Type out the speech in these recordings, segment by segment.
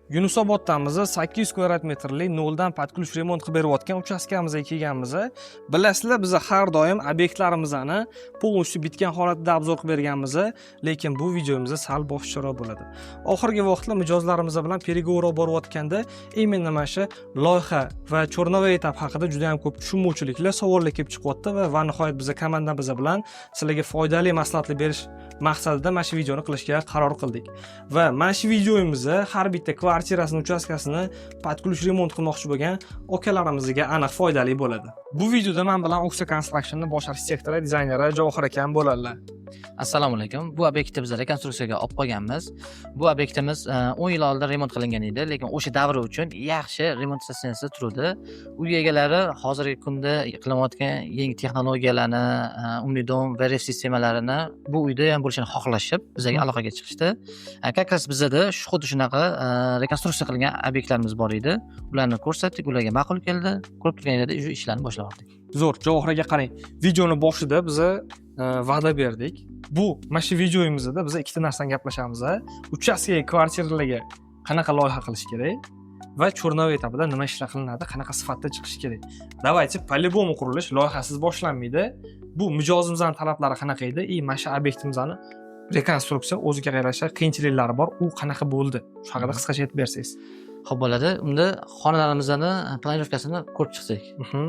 Yunusoboddamiz, 800 kvadrat metrli noldan под ключ remont qilib berayotgan uchastkamizga kelganmiz. Bilasizlar, biz har doim obyektlarimizni полностью bitgan holatda обзор qilib berganmiz, lekin bu videomizda sal boshqacharoq bo'ladi. Oxirgi vaqtlar mijozlarimiz bilan переговор olib borayotganda именно mana shu loyiha va черновой этап haqida juda ham ko'p tushunmovchiliklar, savollar kelib chiqyapti va nihoyat biza komandamiz bilan sizlarga foydali maslahatlar berish maqsadida mana shu videoni qilishga qaror qildik. Va mana shu videomizda har bitta kvartirasini, uchastkasini под ключ remont qilmoqchi bo'lgan akalarimizga aniq foydali bo'ladi. Bu videoda men bilan Oksa Constructionni bosh arxitektori, dizayneri Javohir akam bo'ladilar. Assalomu alaykum. Bu obyektni biz rekonstruksiyaga olib qo'yganmiz. Bu obyektimiz 10 yil oldin remont qilingan edi, lekin o'sha davri uchun yaxshi remont состояния sida turuvdi. Uy egalari hozirgi kunda qilinayotgan yangi texnologiyalarni, умный дом, VRF sistemalarini bu uyda ham bo'lishini xohlashib, bizga aloqaga chiqishdi. Как раз bizada shu xuddi shunaqa rekonstruksiya qilingan obyektlarimiz bor edi. Ularni ko'rsatdik, ularga ma'qul keldi. Ko'rib turganingizdek, shu ishlarni boshlab yubordik. Zo'r, Javohir aka, qarang. Videoni boshida biza va'da berdik. Bu mana shu videomizda biz ikkita narsani gaplashamiz. Uchastkaga, kvartiralarga qanaqa loyiha qilish kerak va черновой этап ida nima ishlar qilinadi, qanaqa sifatda chiqishi kerak. Давайте, по-любому qurilish loyihasiz boshlanmaydi. Bu mijozimizning talablari qanaqa edi? И mana shu obyektimizni rekonstruksiya o'ziga yarasha qiyinchiliklari bor. U qanaqa bo'ldi? Shu haqida qisqacha aytib bersangiz. Xo'p, bo'ladi. Unda xonalarimizni планировка sini ko'rib chiqsak.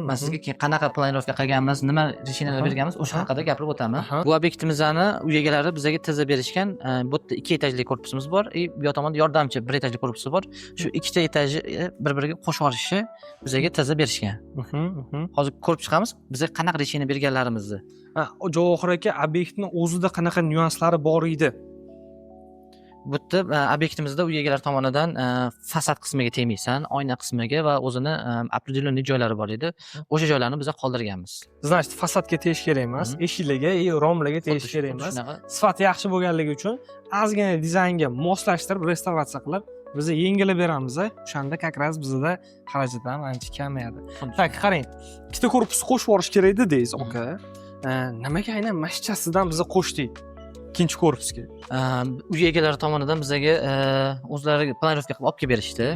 Man sizga keyin qanaqa планировка qilganmiz, nima решения lar berganmiz, o'sha haqida gapirib o'taman. Bu obyektimizni uy egalari bizga ТЗ berishgan. Bu yerda ikki etajli korpusimiz bor и bu yoq tomonda yordamchi bir etajli korpusi bor. Shu ikkita etaji bir-biriga qo'shib yuborishni bizga ТЗ berishgan. Hozir ko'rib chiqamiz, bizga qanaqa решение berganlarimizni. Ha, Javohir aka, obyektni o'zida qanaqa nyuanslari bor edi? Bu yerda obyektimizda uy egalari tomonidan fasad qismiga tegmaysan, oyna qismiga va o'zini определенный joylari bor edi. O'sha joylarni biza qoldirganmiz. Значит, fasadga tegish kerak emas, eshiklarga и romlarga tegish kerak Xuddi emas. shunaqa. Sifati yaxshi bo'lganligi uchun ozgina dizaynga moslashtirib, restavratsiya qilib, biza yengillab beramiz. O'shanda как раз bizada xarajat ham ancha kamayadi. Так, qarang, ikkita korpus qo'shib yuborish kerak edi deysiz, aka. Nimaga aynan mashchasidan biza qo'shdik ikkinchi korpusga? Uy egalari tomonidan bizaga o'zlari планировка qilib olib kelib berishdi.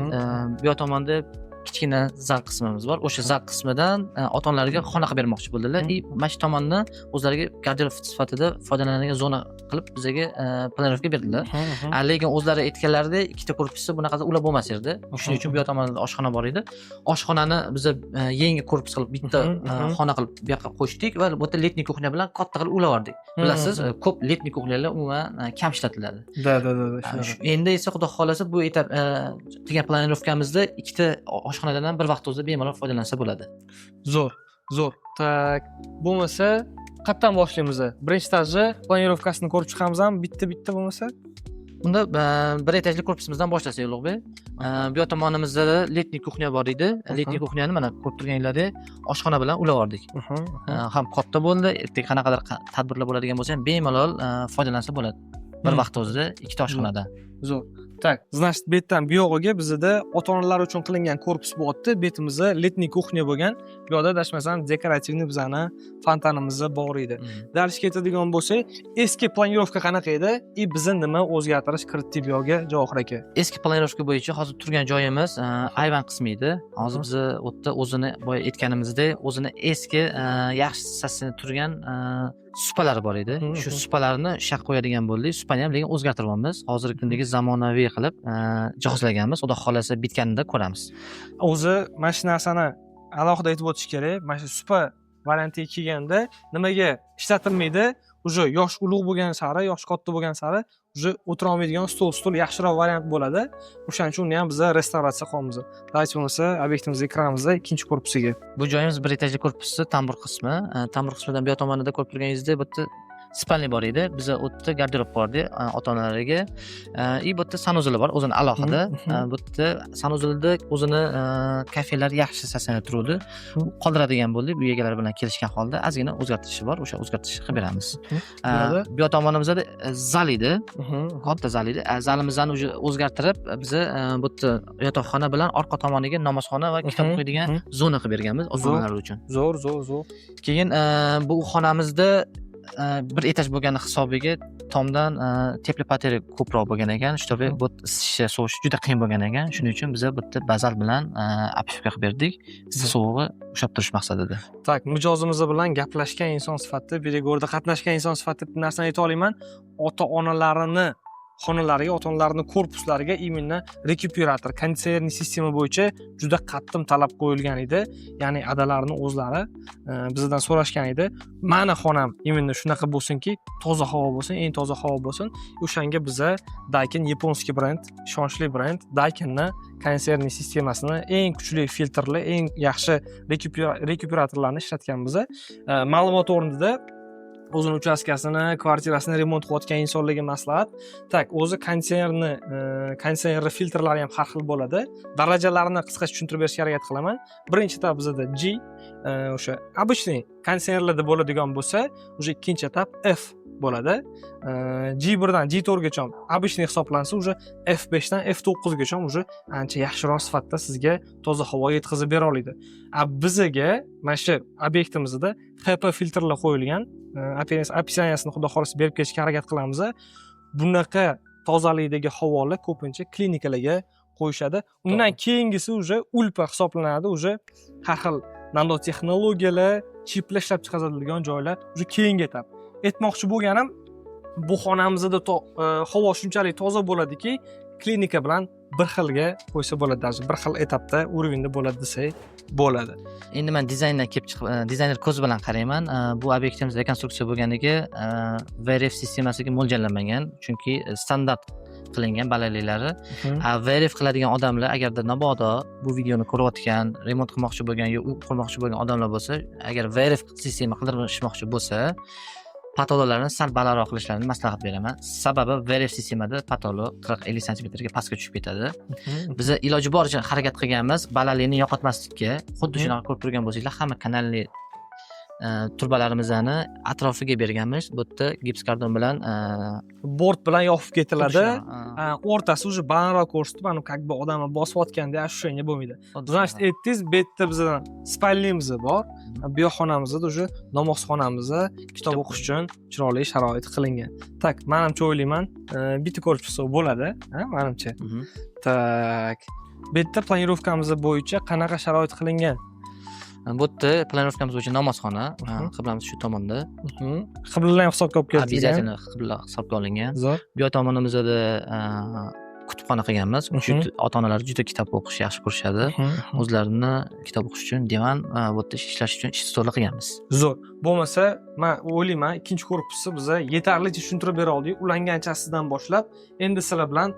Bu yoq tomonda kichkina zal qismimiz bor. O'sha zal qismidan ota onalarga xona qilib bermoqchi bo'ldilar. И mana shu tomonni o'zlariga garderob sifatida foydalanadigan zona qilib bizaga планировка berdilar. Lekin o'zlari aytganlaridek ikkita korpusni bunaqasi ulab bo'lmas edi. Shuning uchun bu yoq tomonda oshxona bor edi. Oshxonani biza yangi korpus qilib bitta xona qilib bu yoqqa qo'shdik va bu yerda летний кухня bilan katta qilib ulab yubordik. Bilasiz, ko'p летний кухня lar umuman kam ishlatiladi. Да, shunaqa. Endi esa xudo xohlasa bu этап qilgan планировка mizda ikkita oshxonadan ham bir vaqt o'zida bemalol foydalansa bo'ladi. Zo'r, zo'r. Так, bo'lmasa qayerdan boshlaymiz? Birinchi etajni планировка sini ko'rib chiqamiz ham bitta bitta bo'lmasa? Unda bir etajli korpusimizdan boshlasak, Ulug'bek. Bu yoq tomonimizda летний кухня bor edi. Летний кухня ni mana ko'rib turganinglardek oshxona bilan ulab yubordik. Ham katta bo'ldi, ertaga qanaqadir tadbirlar bo'ladigan bo'lsa ham bemalol foydalansa bo'ladi. Bir vaqt o'zida ikkita oshxonadan. Zo'r. Так, значит, bu yerdan bu yog'iga bizada ota-onalar uchun qilingan korpus bo'lyapti. Betimizda летний кухня bo'lgan. Bu yoqda adashmasam декоративный bizani fontanimiz bor edi. Дальше ketadigan bo'lsak, eski планировка qanaqa edi? И biza nima o'zgartirish kiritdik bu yoqga, Javohir aka? Eski планировка bo'yicha hozir turgan joyimiz ayvon qismi edi. Hozir biza u yerda o'zini boya aytganimizdek o'zini eski yaxshi состояние turgan supalari bor edi. Shu supalarni shu yoqqa qo'yadigan bo'ldik. Supani ham lekin o'zgartiryapmiz. Hozirgi kundagi zamonaviy qilib jihozlaganmiz. Xudo xohlasa bitganida ko'ramiz. O'zi mana shu narsani alohida aytib o'tish kerak. Mana shu supa variantiga kelganda nimaga ishlatilmaydi? Уже yosh ulug' bo'lgan sari, yosh katta bo'lgan sari уже o'tira olmaydigan stol yaxshiroq variant bo'ladi. O'shaning uchun uni ham biza restavratsiya qilyapmiz. Давайте bo'lmasa obyektimizga kiramiz, ikkinchi korpusiga. Bu joyimiz bir etajli korpusi tambur qismi. Tambur qismidan bu yoq tomonida ko'rib turganingizdek bu yerda спальня bor edi. Biza u yerda garderob bordik ota onalarga. И bu yerda санузел i bor o'zini alohida. Bu yerda санузел ida o'zini kafelar yaxshi состояние turuvdi. Qoldiradigan bo'ldik. Uy egalari bilan kelishgan holda ozgina o'zgartirishi bor. O'sha o'zgartirishni qilib beramiz. Bo'ladi. Bu yoq tomonimizda zal edi. Katta zal edi. Zalimizni уже o'zgartirib, biza bu yerda yotoqxona bilan orqa tomoniga namozxona va kitob o'qiydigan zona qilib berganmiz ota onalar uchun. Zo'r, zo'r, zo'r. Keyin bu xonamizda Bir etaj bo'lgani hisobiga tomdan теплопотеря ko'proq bo'lgan ekan. Чтобы bu isishi, sovishi juda qiyin bo'lgan ekan. Shuning uchun biza bu yerda bazalt bilan обшивка qilib berdik. Issiq sovug'i ushlab turish maqsadida. Так, mijozimiz bilan gaplashgan inson sifatida, переговор da qatnashgan inson sifatida bitta narsani ayta olaman: ota onalarini xonalariga, ota onalarini korpuslariga именно рекуператор, кондиционерный система bo'yicha juda qattiq talab qo'yilgan edi. Ya'ni adalarni o'zlari bizdan so'rashgan edi: mani xonam именно shunaqa bo'lsinki, toza havo bo'lsin, eng toza havo bo'lsin. O'shanga biza Daikin, японский brend, ishonchli brend Daikinni кондиционерный sistemasini, eng kuchli filtrli, eng yaxshi рекуператор larni ishlatganmiz. Ma'lumot o'rnida, o'zini uchastkasini, kvartirasini remont qilayotgan insonlarga maslahat. Так, o'zi konditsionerni filtrlari ham har xil bo'ladi. Darajalarini qisqacha tushuntirib berishga harakat qilaman. Birinchi etap bizada G, o'sha обычный konditsionerlarda bo'ladigan bo'lsa, уже ikkinchi etap F bo'ladi. G 1 dan G 4 gacha обычный hisoblansa, уже F 5 dan F 9 gacha уже ancha yaxshiroq sifatda sizga toza havo yetkazib bera oladi. A bizaga mana shu obyektimizda HEPA filtrlar qo'yilgan. Описание sini, xudo xohlasa, berib ketishga harakat qilamiz. Bunaqa tozalikdagi havolar ko'pincha klinikalarga qo'yishadi. Undan keyingisi уже ULPA hisoblanadi, уже har xil nanotexnologiyalar, chiplar ishlab chiqariladigan joylar, уже keyingi etap. Aytmoqchi bo'lganim, bu xonamizda havo shunchalik toza bo'ladiki, klinika bilan bir xilga qo'ysa bo'ladi, даже bir xil etapda, уровень da bo'ladi desak bo'ladi. Endi man dizayndan kelib chiqib, dizayner ko'zi bilan qarayman. Bu obyektimiz rekonstruksiya bo'lganiga VRF sistemasiga mo'ljallanmagan, chunki standart qilingan balandliklari. VRF qiladigan odamlar, agarda mabodo bu videoni ko'rayotgan, remont qilmoqchi bo'lgan yo uy qurmoqchi bo'lgan odamlar bo'lsa, agar VRF sistema qildirishmoqchi bo'lsa, потолок larni sal balandroq qilishlarini maslahat beraman. Sababi VRF sistemada потолок 40-50 santimetrga pastga tushib ketadi. Biza iloji boricha harakat qilganmiz balandlikni yo'qotmaslikka. Xuddi shunaqa ko'rib turgan bo'lsanglar, hamma kanalli trubalarimizni atrofiga berganmiz. Bu yerda gipskarton bilan Bort bilan yopib ketiladi. Xuddi shunaqa, O'rtasi уже balandroq ko'rsatib, anavi как бы odamni bosayotganda ощущение bo'lmaydi. Xuddi Значит, shunaqa. aytdingiz, bu yerda bizdan спальня miz bor. Bu yoq xonamizda уже namozxonamizda kitob o'qish uchun chiroyli sharoit qilingan. Так, manimcha, o'ylayman, bitta ko'rib chiqsak bo'ladi, ha, manimcha. Так, bu yerda планировка miz bo'yicha qanaqa sharoit qilingan? Bu yerda планировка miz bo'yicha namozxona, qiblamiz shu tomonda. Qiblalar ham hisobga olib keltirilgan. Обязательно qibla hisobga olingan. Zo'r. Bu yoq tomonimizda kutubxona qilganmiz. Juda ota-onalar juda kitob o'qishni yaxshi ko'rishadi. O'zlarini kitob o'qish uchun divan, bu yerda ishlash uchun ish stoli qilganmiz. Zo'r. Bo'lmasa, man o'ylayman, ikkinchi korpusni biza yetarlicha tushuntirib bera oldik. Ulanganchasidan boshlab, endi sizlar bilan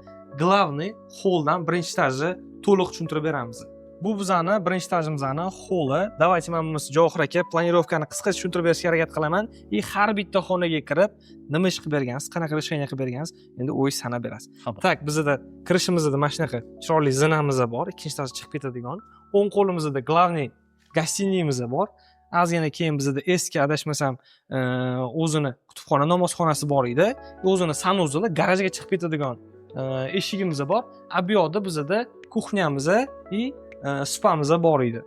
главный холл dan birinchi etajni to'liq tushuntirib beramiz. Bu bizani birinchi etajimizni холli. Давайте, man bo'lmasa, Javohir aka, планировка ni qisqacha tushuntirib berishga harakat qilaman. И har bitta xonaga kirib, nima ish qilib bergansiz, qanaqa решение qilib bergansiz, endi o'zingiz sanab berasiz. Xo'p. Так, bizada kirishimizda mana shunaqa chiroyli zinamiz bor, ikkinchi etajga chiqib ketadigan. O'ng qo'limizda главный гостиный miz bor. Ozgina keyin bizada eski, adashmasam, o'zini kutubxona, namozxonasi bor edi. O'zini санузел i, garajga chiqib ketadigan eshigimiz bor. A bu yoqda bizada кухня miz и supamiz bor edi.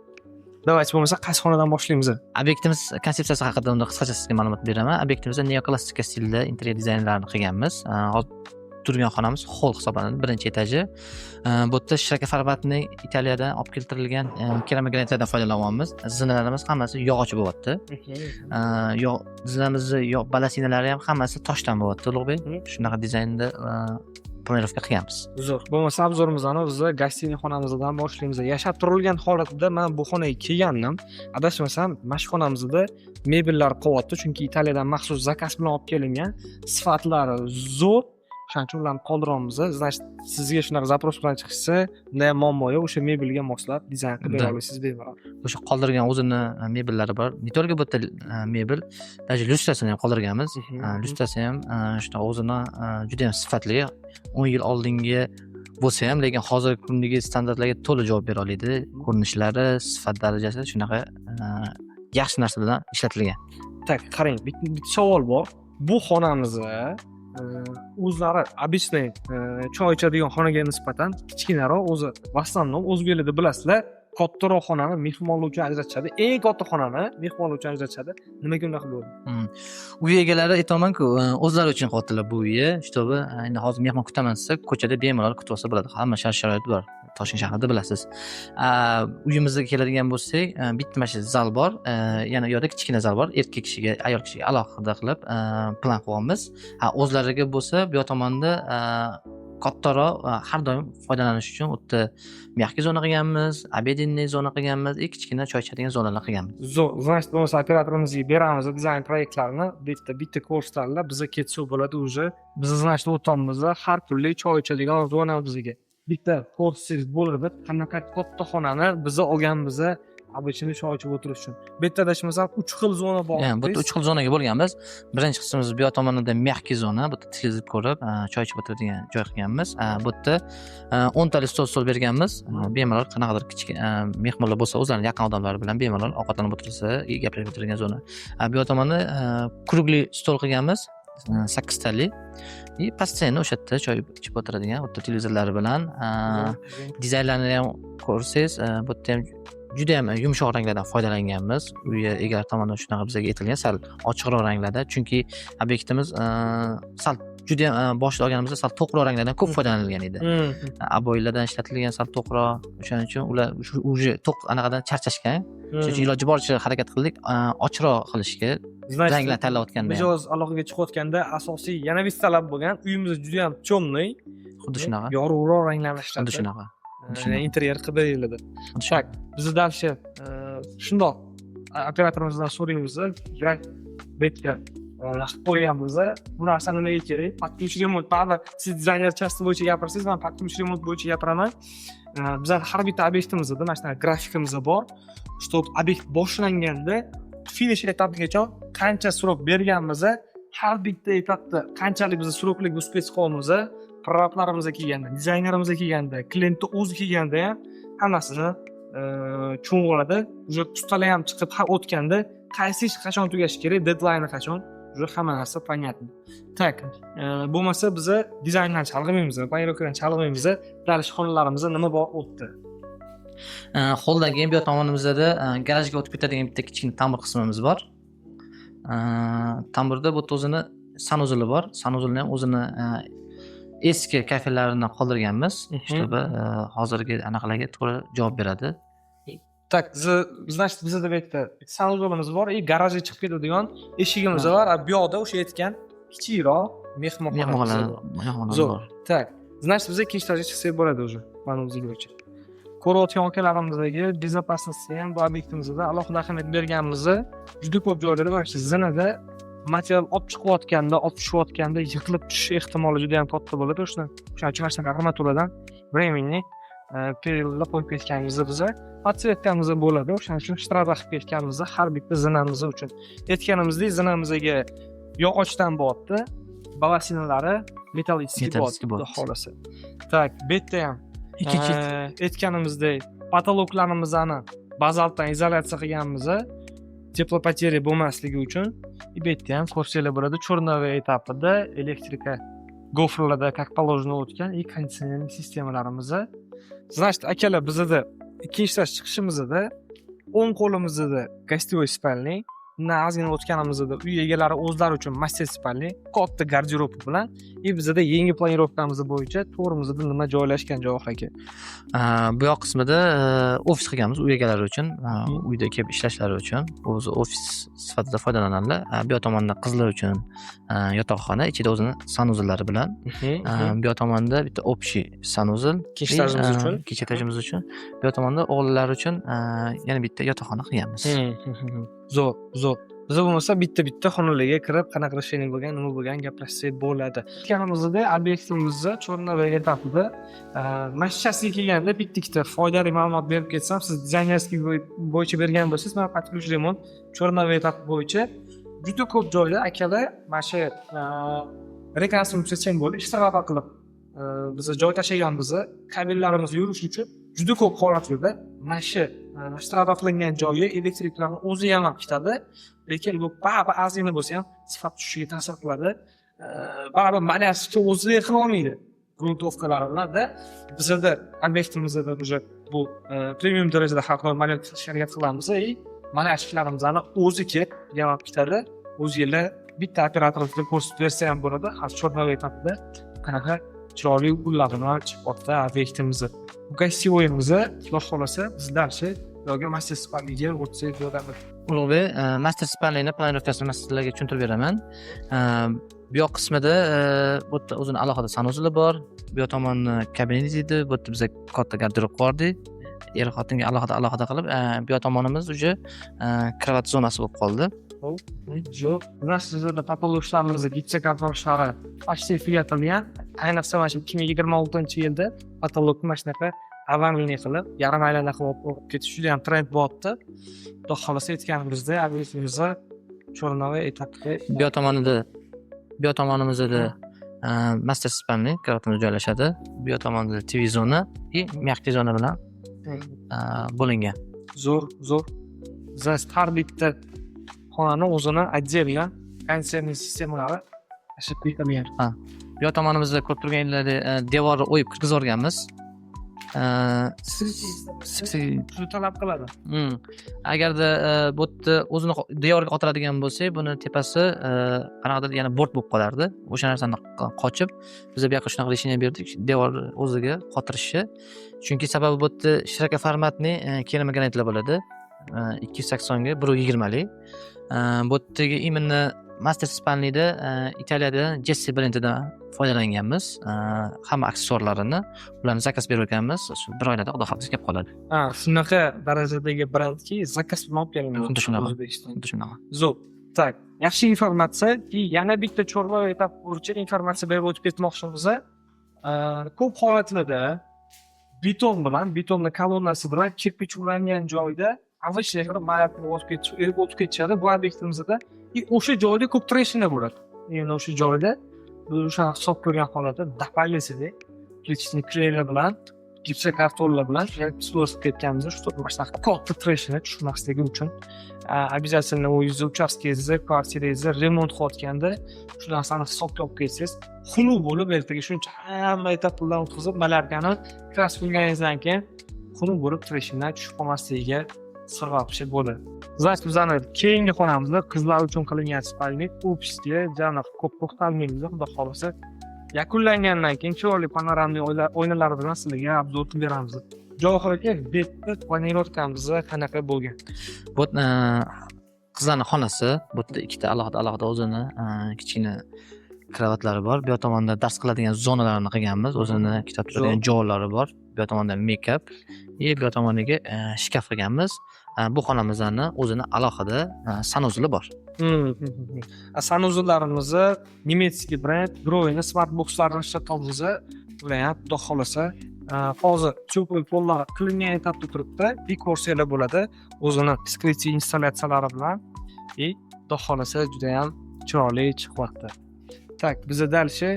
Давайте, bo'lmasa, qaysi xonadan boshlaymiz? Obyektimiz konsepsiyasi haqida unda qisqacha sizga ma'lumot beraman. Obyektimizda neoklassika stilda interyer dizaynlarini qilganmiz. Hozir turgan xonamiz холл hisoblanadi, birinchi etaji. Bu yerda широкоформатный Italiyadan olib keltirilgan keramogranitlardan foydalanyapmiz. Zinalarimiz hammasi yog'och bo'lyapti. Yog' zinamizni yog' балясина lari ham hammasi toshdan bo'lyapti, Ulug'bek. Shunaqa dizaynda планировка qilganmiz. Zo'r. Bo'lmasa, обзор imizni biz гостиный xonamizdan boshlaymiz. Yashab turilgan holatida man bu xonaga kelgandim. Adashmasam, mana shu xonamizda mebellar qolyapti, chunki Italiyadan maxsus заказ bilan olib kelingan. Sifatlari zo'r. O'shaning uchun ularni qoldiryapmiz. Значит, sizga shunaqa запрос bilan chiqishsa, unda ham muammo yo'q. O'sha mebelga moslab dizayn qilib bera olasiz bemalol. O'sha qoldirgan o'zini mebellari bor. Не только bu yerda mebel, даже lyustrasini ham qoldirganmiz. Lyustrasi ham shunaqa o'zini juda ham sifatli. 10 yil oldingi bo'lsa ham, lekin hozirgi kundagi standartlarga to'la javob bera oladi. Ko'rinishlari, sifat darajasi shunaqa yaxshi narsa bilan ishlatilgan. Так, qarang, bitta savol bor. Bu xonamizni o'zlari обычный choy ichadigan xonaga nisbatan kichkinaroq o'zi. В основном o'zbeklarda, bilasizlar, Kattaroq xonani mehmonlar uchun ajratishadi. Eng katta xonani mehmonlar uchun ajratishadi. Nimaga unaqa bo'ldi? Uy egalari, aytyapmanku, o'zlari uchun qilyaptilar bu uyni, чтобы endi hozir mehmon kutaman desa, ko'chada bemalol kutib olsa bo'ladi. Hamma shart sharoit bor Toshkent shahrida, bilasiz. Uyimizga keladigan bo'lsak, bitta mana shu zal bor, yana u yoqda kichkina zal bor, erkak kishiga, ayol kishiga alohida qilib plan qilyapmiz. Ha, o'zlariga bo'lsa, bu yoq tomonda kattaroq, har doim foydalanish uchun u yerda мягкий zona qilganmiz, обеденный zona qilganmiz и kichkina choy ichadigan zonalar qilganmiz. Zo'r. Значит, bo'lmasa operatorimizga beramiz dizayn proyektlarini, bitta bitta ko'rsatadilar, biza ketsak bo'ladi уже. Biz, значит, o'tamiz har kunlik choy ichadigan zonamizga. Bitta ko'rsangiz bo'ladi, qanaqa katta xonani biza olganmiz обычный choy ichib o'tirish uchun. Bu yerda adashmasam uch xil zona bor. Bu yerda uch xil zonaga bo'lganmiz. Birinchi qismimiz bu yoq tomonida мягкий zona, bu yerda televizor ko'rib, choy ichib o'tiradigan joy qilganmiz. Bu yerda 10 talik stol berganmiz. Bemalol qanaqadir kichik mehmonlar bo'lsa, o'zlarini yaqin odamlari bilan bemalol ovqatlanib o'tirsa, gaplashib o'tiradigan zona. Bu yoq tomonda круглый stol qilganmiz, sakkiztalik и постоянно o'sha yerda choy ichib o'tiradigan, u yerda televizorlari bilan. Dizaynlarini ham ko'rsangiz, bu yerda ham judayam yumshoq ranglardan foydalanganmiz. Uy egalari tomonidan shunaqa bizga aytilgan, sal ochiqroq ranglarda, chunki obyektimiz sal judayam boshida olganimizda sal to'qroq ranglardan ko'p foydalanilgan edi. Обой lardan ishlatilgan sal to'qroq, o'shaning uchun ular уже to'q anaqadan charchashgan. Shuning uchun iloji boricha harakat qildik ochiqroq qilishga Значит, ranglar tanlayotganda ham. Mijoz aloqaga chiqayotganda asosiy yana bitta talab bo'lgan: uyimiz juda ham темный, Xuddi shunaqa. yorug'roq ranglarni Xuddi ishlatib, shunaqa. Xuddi shunaqa. interyer qilib beriladi. Xuddi shunaqa. Так, biz дальше shundoq operatorimizdan so'raymiz, bu yerga qilib qo'yganmiz. Bu narsa nimaga kerak? Под ключ remont. Baribir siz dizayner части bo'yicha gapirsangiz, man под ключ remont bo'yicha gapiraman. Bizani har bitta obyektimizda mana shunaqa grafikimiz bor, что obyekt boshlanganda finish etapigacha qancha срок berganmiz, har bitta etapda qanchalik biz срок lik успеть qilyapmiz, prorablarimiz kelganda, dizaynerimiz kelganda, klientni o'zi kelganda ham hammasini tushunib oladi. Уже ustalar ham chiqib o'tganda qaysi ish qachon tugashi kerak, deadline qachon, уже hamma narsa понятно. Так, bo'lmasa biza dizayndan chalg'imaymiz, планировка dan chalg'imaymiz. Дальше xonalarimizda nima bor o'tdi? Holdan keyin bu yoq tomonimizda garajga o'tib ketadigan bitta kichkina tambur qismimiz bor. Tamburda bu yerda o'zini санузел i bor. Санузел ni ham o'zini eski kafellarini qoldirganmiz, чтобы hozirgi anaqalarga to'g'ri javob beradi. Так, значит, bizada bu yerda санузел imiz bor и garajga chiqib ketadigan eshigimiz bor. A bu yoqda o'sha aytgan kichikroq mehmonxonamiz Mehmonxona bor. Mehmonxona Zo'r. bor. Так, значит, biz ikkinchi etajga chiqsak bo'ladi уже. Mana o'ziga bo'yicha. Ko'rayotgan akalarimizga безопасности ham bu obyektimizda alohida ahamiyat berganmiz. Juda ko'p joylarda mana shu zinada material olib chiqayotganda, olib tushayotganda yiqilib tushish ehtimoli juda ham katta bo'ladi. O'shaning uchun mana shunaqa armaturadan временный перила lar qo'yib ketganmiz biza. Подсветка miz bo'ladi. O'shaning uchun shtraba qilib ketganmiz har bitta zinamiz uchun. Aytganimizdek, zinamizga yog'ochdan bo'lyapti. Балясина lari металлический Металлический bo'lyapti, xudo bo'lyapti. xohlasa. Так, bu yerda ham Ikkinchi aytganimizdek, потолок larimizni bazaltdan izolyatsiya qilganmiz, теплопотеря bo'lmasligi uchun. И bu yerda ham ko'rsanglar bo'ladi, черновой etapida elektrika гофра larda как положено o'tgan и konditsioner sistemalarimiz. Значит, akalar, bizada ikkinchi etaj chiqishimizda o'ng qo'limizda гостевой спальный, undan ozgina o'tganimizda uy egalari o'zlari uchun мастер спальный katta garderob bilan. И bizada yangi планировка miz bo'yicha to'g'rimizda nima joylashgan, Javohir aka? Bu yoq qismida ofis qilganmiz uy egalari uchun, uyda kelib ishlashlari uchun o'zi ofis sifatida foydalanadilar. Bu yoq tomonda qizlar uchun yotoqxona, ichida o'zini санузел lari bilan. Bu yoq tomonda bitta общий санузел. Ikkinchi etajimiz uchun. Ikkinchi etajimiz uchun. Bu yoq tomonda o'g'illar uchun yana bitta yotoqxona qilganmiz. Zo'r, zo'r. Biza bo'lmasa bitta bitta xonalarga kirib, qanaqa решение bo'lgan, nima bo'lgan, gaplashsak bo'ladi. Aytganimizdek, obyektimizni черновой etapida mashchasiga kelganda bitta ikkita foydali ma'lumot berib ketsam, siz дизайнерский bo'yicha bergan bo'lsangiz, man под ключ remont черновой etapi bo'yicha juda ko'p joyda akalar mana shu rekonstruksiya bo'lib, ishtirok qilib, biza joy tashlaganmiz, kabellarimiz yurish uchun juda ko'p holatlarda mana shu ishtirok qilingan joyi elektriklarni o'zi ham olib ketadi, lekin bu baribir ozgina bo'lsa ham sifat tushishiga ta'sir qiladi. Baribir маляр o'zi qila olmaydi. Грунтовка lar bilan bizada obyektimizda уже bu premium darajada har xil malaka qilishga harakat qilamiz и malyashiklarimizni o'zi kelib yamab ketadi. O'zinglar bitta operatorga ko'rsatib bersa ham bo'ladi. Hozir черновой этап ida qanaqa chiroyli ular bilan chiqyapti obyektimizni. Bu гостевой imizni, xudo xohlasa, biz дальше yoki мастер спальни ga o'tsak bo'ladi. Ulug'bek, мастер спальни ni планировка sini man sizlarga tushuntirib beraman. Bu yoq qismida bu yerda o'zini alohida санузел i bor. Bu yoq tomonni kabinet edi. Bu yerda biza katta garderob qilib. Er xotinga alohida alohida qilib, bu yoq tomonimiz уже кровать zonasi bo'lib qoldi. Yo'q, sizlarda потолок larimizni gipsokarton ishlari почти tugatilgan. Ayniqsa mana shu 2026-yilda потолок ni mana shunaqa овальный qilib, yarim aylana qilib olib ketish juda ham trend bo'lyapti. Xudo xohlasa, aytganimizdek, obyektimizni черновой этап da. Bu yoq tomonimizda мастер спальни кровать imiz joylashadi. Bu yoq tomonida TV zona и мягкий zona bilan bo'lingan. Zo'r, zo'r. Biz har bitta xonani o'zini отдельно konditsioner sistemalari tashlab ketilgan. Bu yoq tomonimizda ko'rib turganlaridek, devorni o'yib kirgizib yuborganmiz. Shuni talab qiladi. Agarda bu yerda o'zini devorga qotiradigan bo'lsak, buni tepasi qanaqadir yana borт bo'lib qolardi. O'sha narsani qochib, biz bu yoqqa shunaqa решение berdik, devor o'ziga qotirishni. Chunki sababi bu yerda широкоформатный керамогранит lar bo'ladi. 280 ga 1,20 lik. Bu yerdagi именно мастер спальни da Italiyada Gessi brendidan foydalanganmiz. Hamma aksessuarlarini ularni заказ berib o'tganmiz. Shu bir oylarda, xudo xohlasa, kelib qoladi. Ha, shunaqa darajadagi brendki, заказ bilan olib kelinadi. Xuddi shunaqa. O'zbekistonga. Xuddi shunaqa. Zo'r. Так, yaxshi informatsiya. И yana bitta черновой этап bo'yicha informatsiya berib o'tib ketmoqchimiz. Ko'p holatlarda beton bilan, betonni kolonnasi bilan кирпич ulangan joyda avvalchilik malaka o'tib ketishadi bu obyektimizda и o'sha joyda ko'p трещина bo'ladi. Endi o'sha joyda biz o'shani hisob ko'rgan holatda дополнительный плиточный клей lar bilan, gipsokartonlar bilan o'sib ketganmiz, чтобы mana shunaqa katta трещина tushmasligi uchun. Обязательно o'zingizni uchastkangizni, kvartirangizni remont qilayotganda shu narsani hisobga olib kelsangiz, xunuk bo'lib, ertaga shuncha hamma этап lardan o'tkazib, малярка ni краска qilganingizdan keyin xunuk bo'lib трещина tushib qolmasligiga sababchi bo'ladi. Значит, bizani keyingi xonamizda qizlar uchun qilingan спальник, ofisga jani ko'p to'xtalmaymiz, xudo xohlasa. Yakunlangandan keyin chiroyli панорамный oynalar bilan sizlarga обзор qilib beramiz. Javohir aka, bu yerda планировка miz qanaqa bo'lgan? Bu qizlarni xonasi, bu yerda ikkita alohida alohida o'zini kichkina кровать lari bor. Bu yoq tomonda dars qiladigan zonalarini qilganmiz. O'zini kitob tutadigan joylari bor. Bu yoq tomonda makeup и bu yoq tomoniga shkaf qilganmiz. Bu xonamizni o'zini alohida санузел i bor. Санузел larimizni немецкий brend Grohe smart boxlarini ishlatyapmiz. Ular ham, xudo xohlasa, hozir теплый пол lar qilingan этап da turibdi. И ko'rsanglar bo'ladi o'zini скрытый installyatsiyalari bilan и xudo xohlasa judayam chiroyli chiqyapti. Так, biza дальше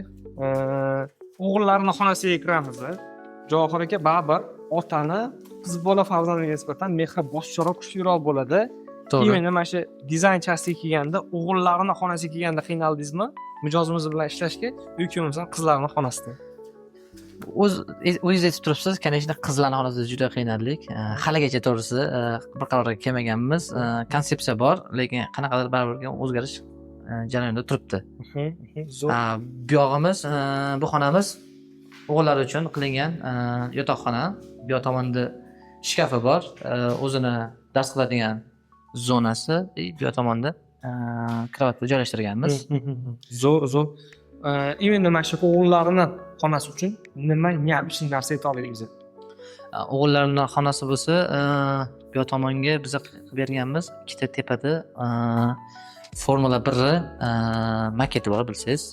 o'g'illarni xonasiga kiramiz. Javohir aka, baribir otani qiz bola farzandiga nisbatan mehri boshqacharoq, kuchliroq bo'ladi. To'g'ri. Именно mana shu dizayn часть iga kelganda, o'g'illarni xonasiga kelganda qiynaldingizmi mijozimiz bilan ishlashga yoki bo'lmasam qizlarni xonasida? O'zingiz aytib turibsiz, конечно, qizlarni xonasida juda qiynaldik. Haligacha, to'g'risi, bir qarorga kelmaganmiz. Konsepsiya bor, lekin qanaqadir baribir o'zgarish jarayonida turibdi. Zo'r. Bu yog'imiz, bu xonamiz o'g'illar uchun qilingan yotoqxona. Bu yoq tomonda shkafi bor, o'zini dars qiladigan zonasi и bu yoq tomonda кровать ni joylashtirganmiz. Zo'r, zo'r. Именно mana shu o'g'illarni xonasi uchun nima необычный narsa ayta olasiz? O'g'illarni xonasi bo'lsa, bu yoq tomonga biza qilib berganmiz ikkita tepada Formula 1 maketi bor, bilsangiz.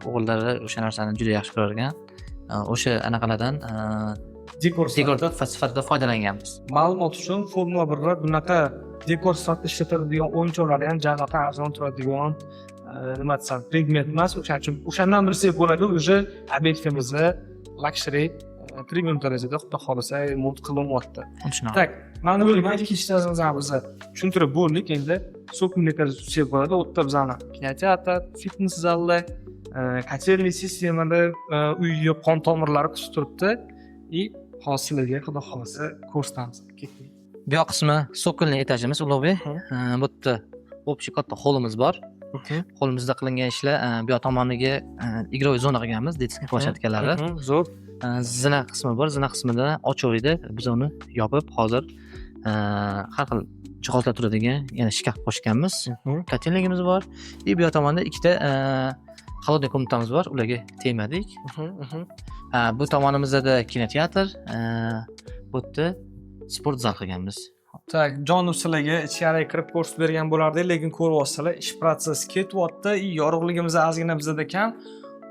O'g'illari o'sha narsani juda yaxshi ko'rar ekan. O'sha anaqalardan Dekor. Dekor sifatida foydalanganmiz. Ma'lumot uchun, Formula 1 bunaqa dekor sifatida ishlatiladigan o'yinchoqlar ham janaqa arzon turadigan, nima desam, predmet emas. O'shaning uchun o'shandan bilsak bo'ladi, уже obyektimizni luxury, premium darajada, xudo xohlasa, remont qilinyapti. Shunaqa. Так, mana bu ikkinchi biz tushuntirib bo'ldik. Endi супер tutsak bo'ladi. U yerda bizani kinoteatr, fitness zali, Котельный sistemada uy qon tomirlari kutib turibdi и hozir sizlarga, xudo xohlasa, ko'rsatamiz. Ketdik. Bu yoq qismi цокольный etajimiz, Ulug'bek. Bu yerda общий katta holimiz bor. Holimizda qilingan ishlar, bu yoq tomoniga игровой zona qilganmiz, детский площадка lari. Zo'r. Zina qismi bor. Zina qismida ochiq edi. Biz uni yopib, hozir har xil jihozlar turadigan yana shkaf qo'shganmiz. Котельник imiz bor. И bu yoq tomonda ikkita холодный комната miz bor. Ularga tegmadik. Bu tomonimizda kinoteatr, bu yerda sport zal qilganmiz. Так, jonim, sizlarga ichkariga kirib ko'rsatib bergan bo'lardik, lekin ko'ryapsizlar, ish protsessi ketyapti и yorug'ligimiz ozgina bizada kam.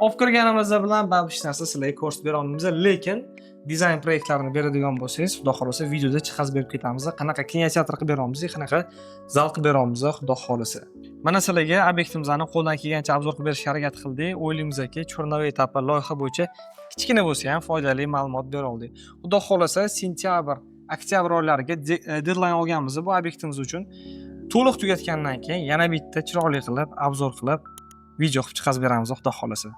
Olib kirganimizda bilan baribir hech narsa sizlarga ko'rsatib bera olmaymiz, lekin dizayn proyektlarini beradigan bo'lsangiz, xudo xohlasa, videoda chiqazib berib ketamiz. Qanaqa kinoteatr qilib beramiz, qanaqa zal qilib beramiz, xudo xohlasa. Mana sizlarga obyektimizni qo'ldan kelgancha обзор qilib berishga harakat qildik. O'ylaymizki, черновой этап i loyiha bo'yicha kichkina bo'lsa ham foydali ma'lumot bera oldik. Xudo xohlasa, sentyabr, oktyabr oylariga deadline olganmiz bu obyektimiz uchun. To'liq tugatgandan keyin yana bitta chiroyli qilib, обзор qilib, video qilib chiqazib beramiz, xudo xohlasa.